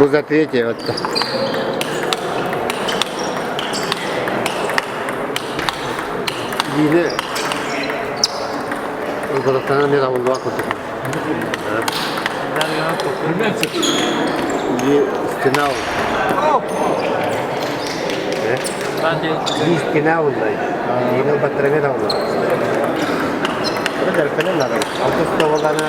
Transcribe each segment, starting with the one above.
Бу за третье вот. Биири Казахстанга мен абыллыбат курдук. Биир стена Биир стена буллай. Биир ылбаттара мен абыллыбат. Алтыс тоболаны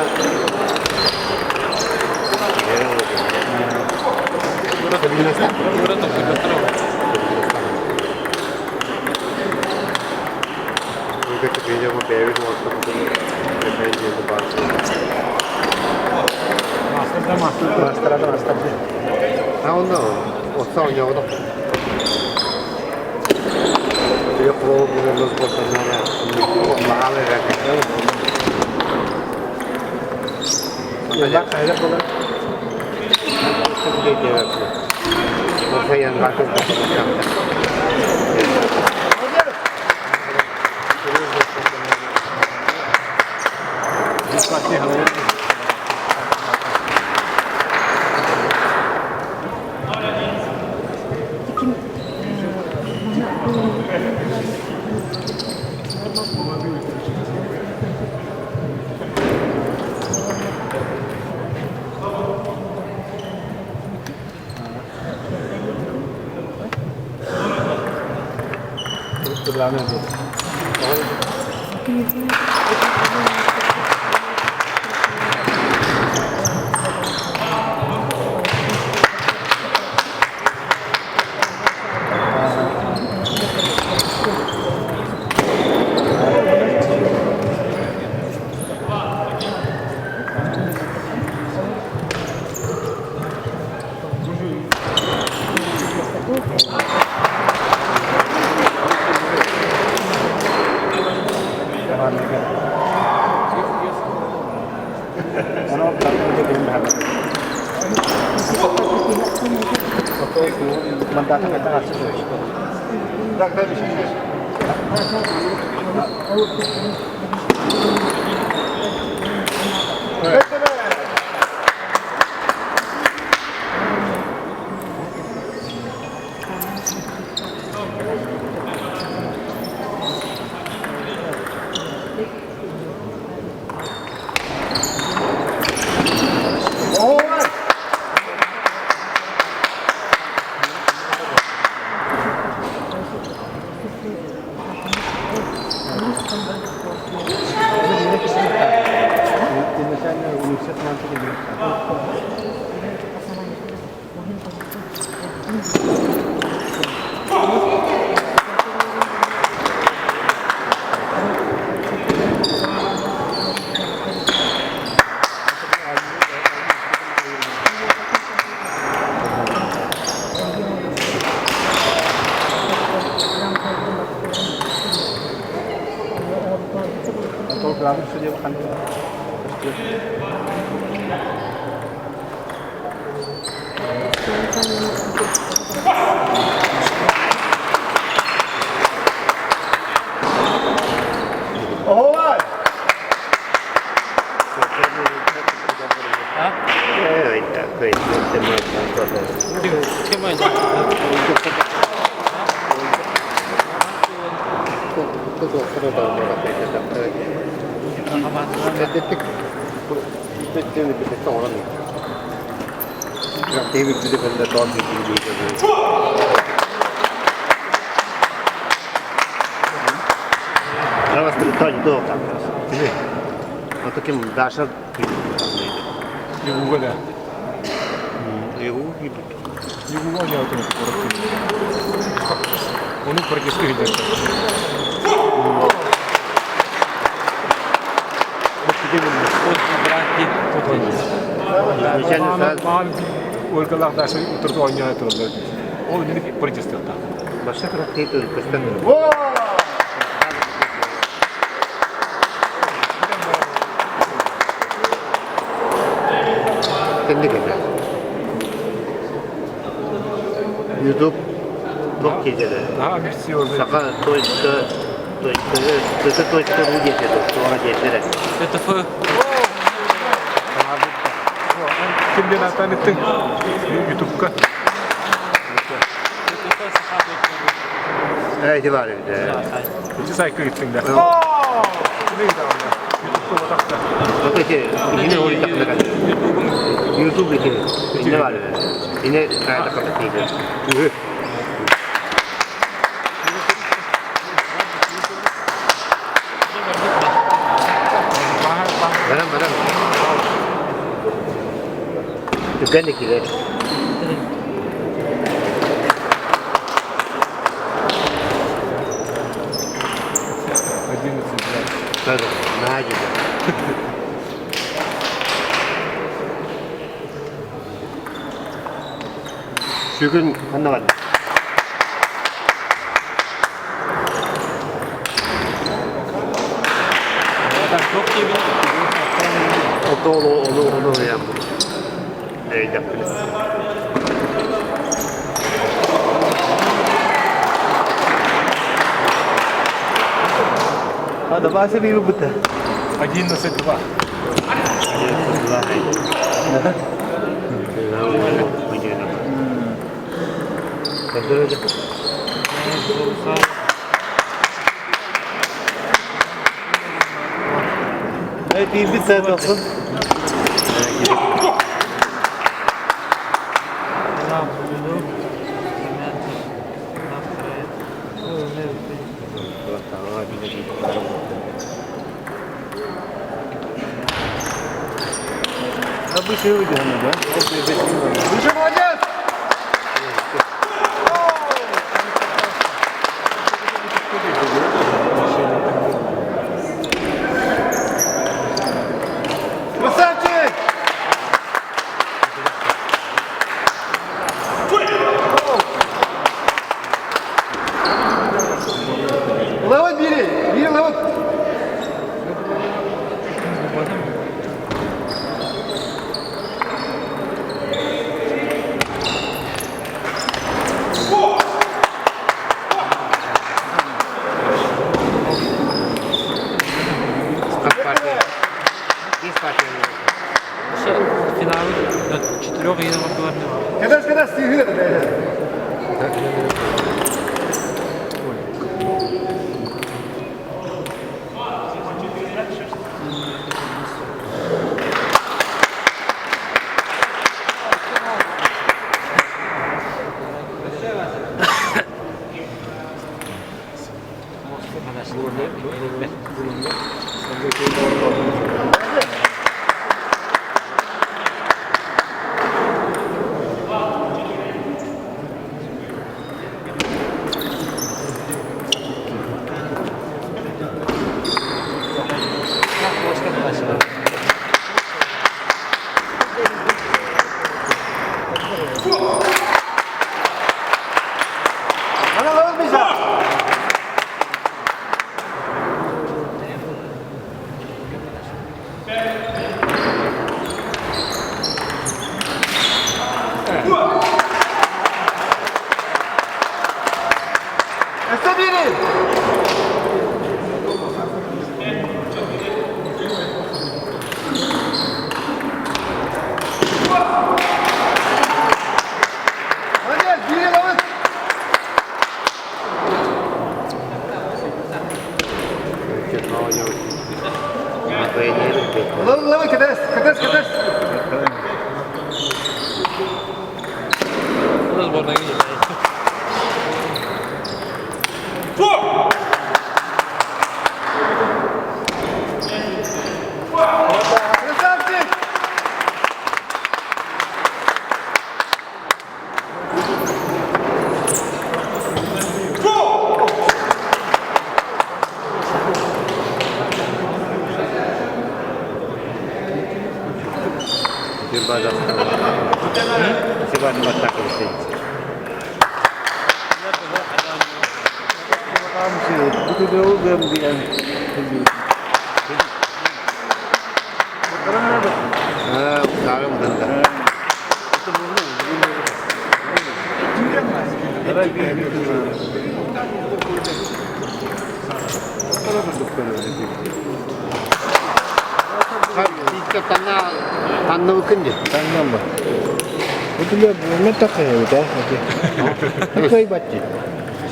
Даша YouTube Саха. Ким диэн ааттаан иттиҥ? Ютубка. Ити баар эбит. Ити сайка иттиҥ да. Вот эти, ини улитакна YouTube ити, инне баар эбит. Ини кайда. Баран баран. Түргэнник килэр. 11 Надо, Надя. Бүгүн ханна барда? Ото ону ону ону Өйдөппүн. А давай себе любите. 11-2. Evet iyi bir saat olsun. Обычно выдержано, да? Выше молодец! Красавчик! Левот бери! Бери левот! Четырех единого. Когда когда стигы это? Ana левот Миша! Өссө бери! Молодец, бери левот! Левот, левот, кадес, кадес, кадес! Красавчик! Баача танна танныбыкын дии. Таҥнан ба. Бу мен таккайабыт аа. Кыайбат дии.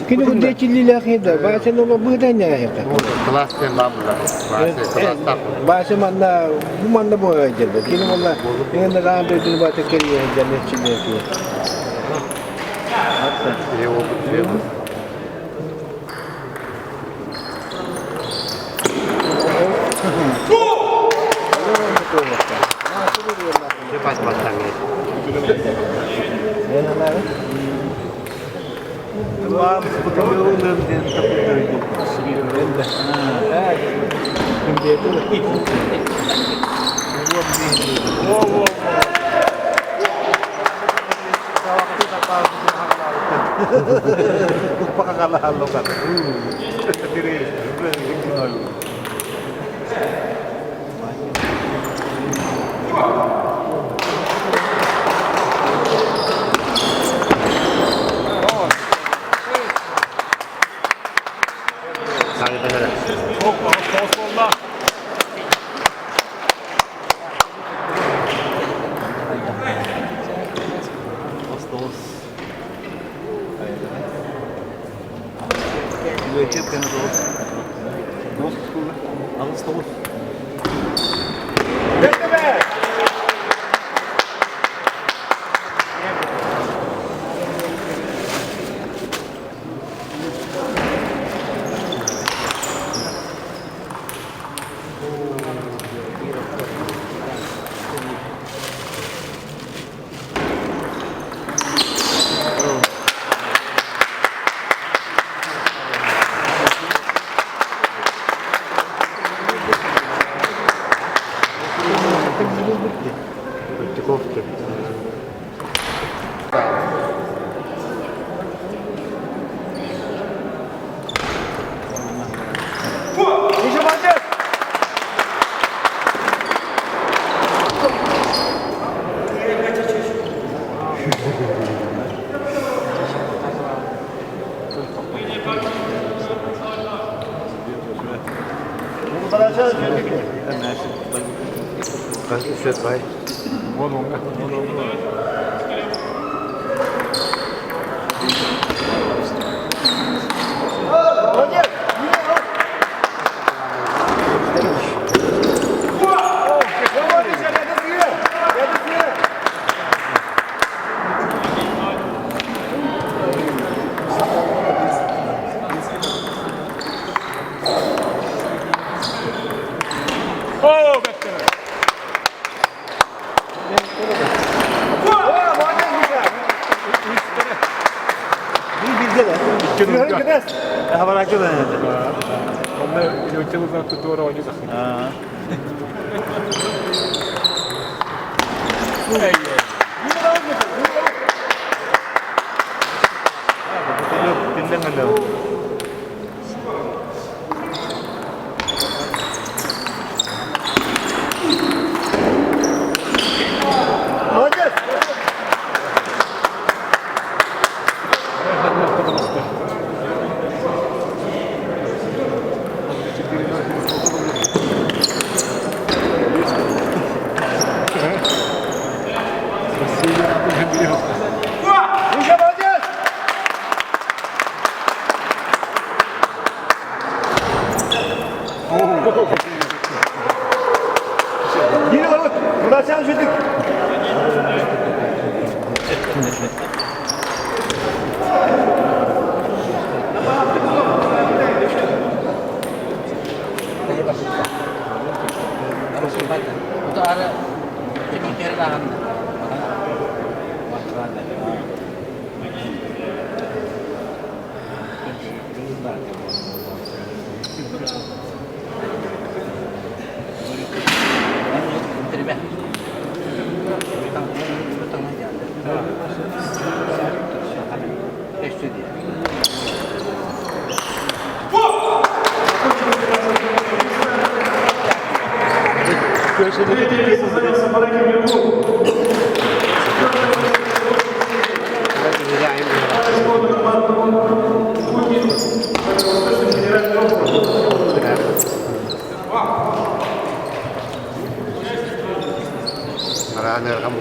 Кини курдук чиллиилээх да Бааса нума быыдан ньааһыта. Кылаас диэн баар буолар. Бааса кылаастаах. Бааса манна бу манна буолар дьэлбэ. Кини буолла иҥэн аан дойдуну баата кэрийэ сылдьан чиллиэ.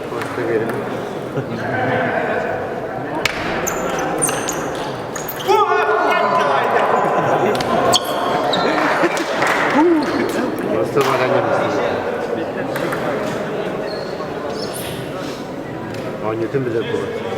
Просто верим. Просто баранньаммын. Оонньуутун билэр буолар.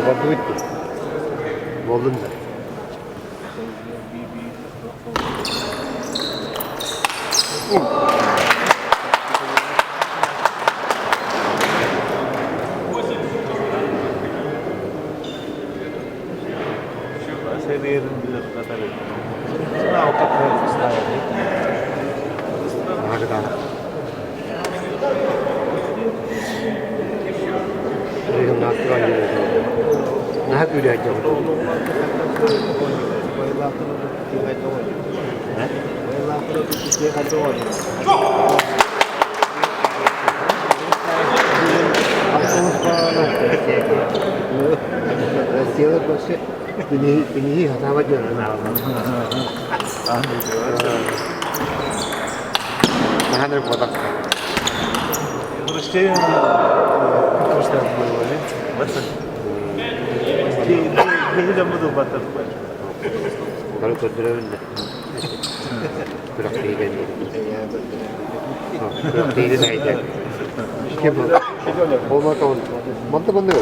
Барбыт Буоллун да. Наһаа күүдээх дьон. Россияла больше пении хатаабат дьон Наһаа буолбатах. Бары көрдөрөбүн да. Күрэхтэһиигэ Күрэхтэһиини айда. Ким Болматон. Манта манна.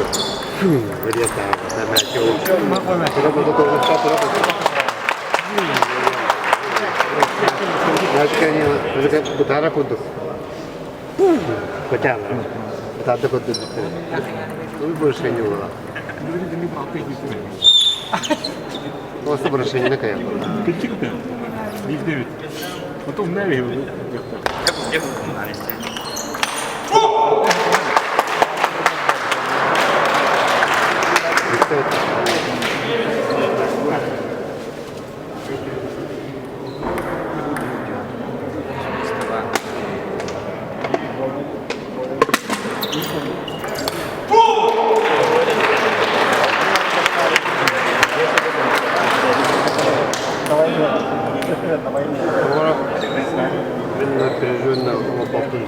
Бытаара курдук. Хотя бытаада курдук. Больше не было. Просто бросение кая. Потом Неві. Напряженно лопатун.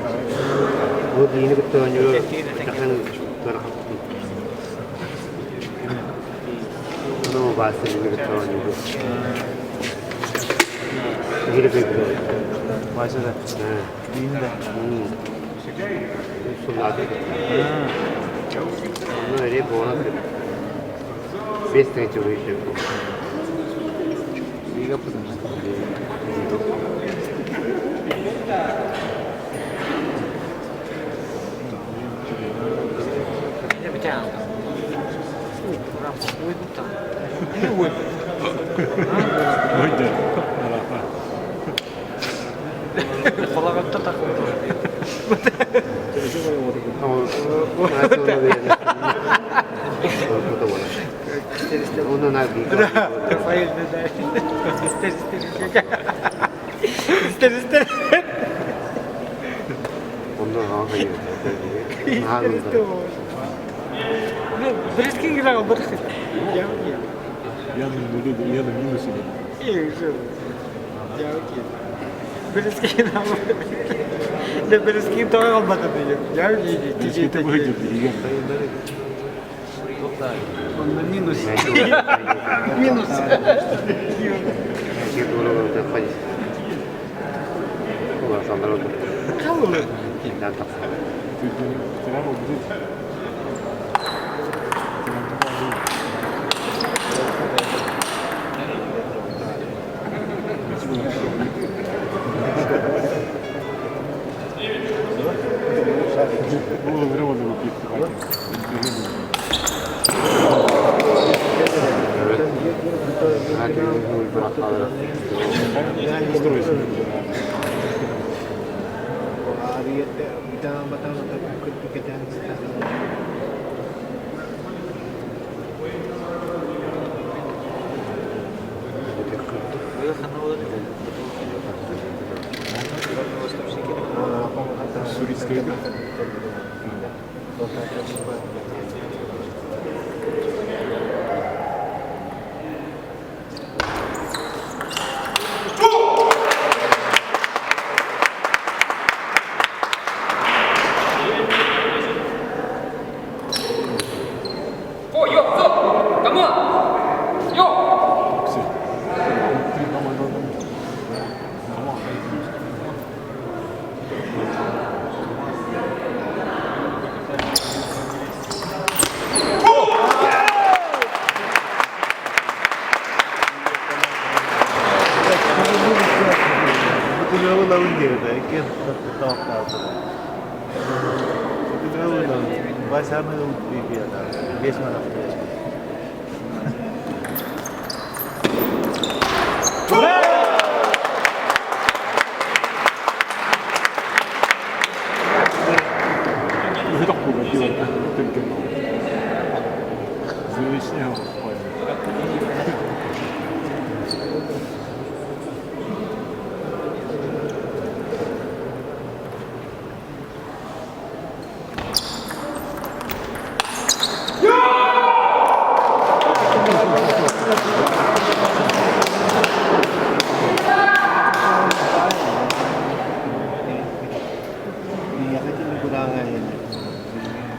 Вот иини кытта оонньуур Ну, Вася иини кытта оонньуур. Биир кыйбыт. Вася да. Биин да. Суллааты. Ну, эре буона Бес третьего еще. Я на нулі, я на мінусі. Скільки вигідів? Треба буде. Було вирвано пів.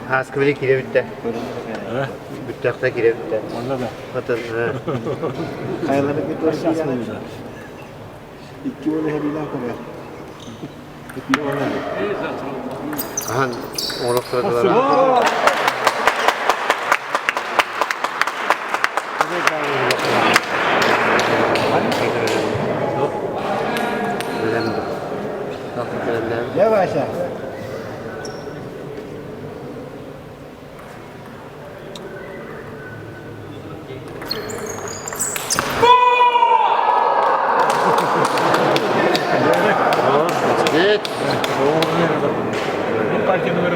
Ааскы били киирэ бүттэ. Бүттэхтэ киирэ бүттэ. Онно да. Атын Хайалары Икки уол эһэриилээх көрөр. Ахан оҥорохторо Дьэ, Вася. Партия номер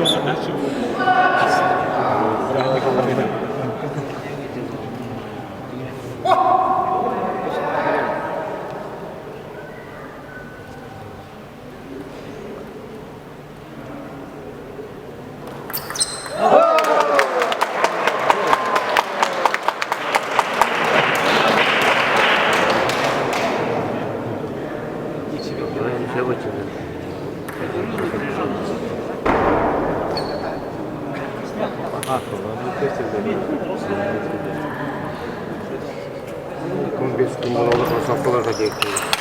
Кун без ким буолар, сопполор да диэки.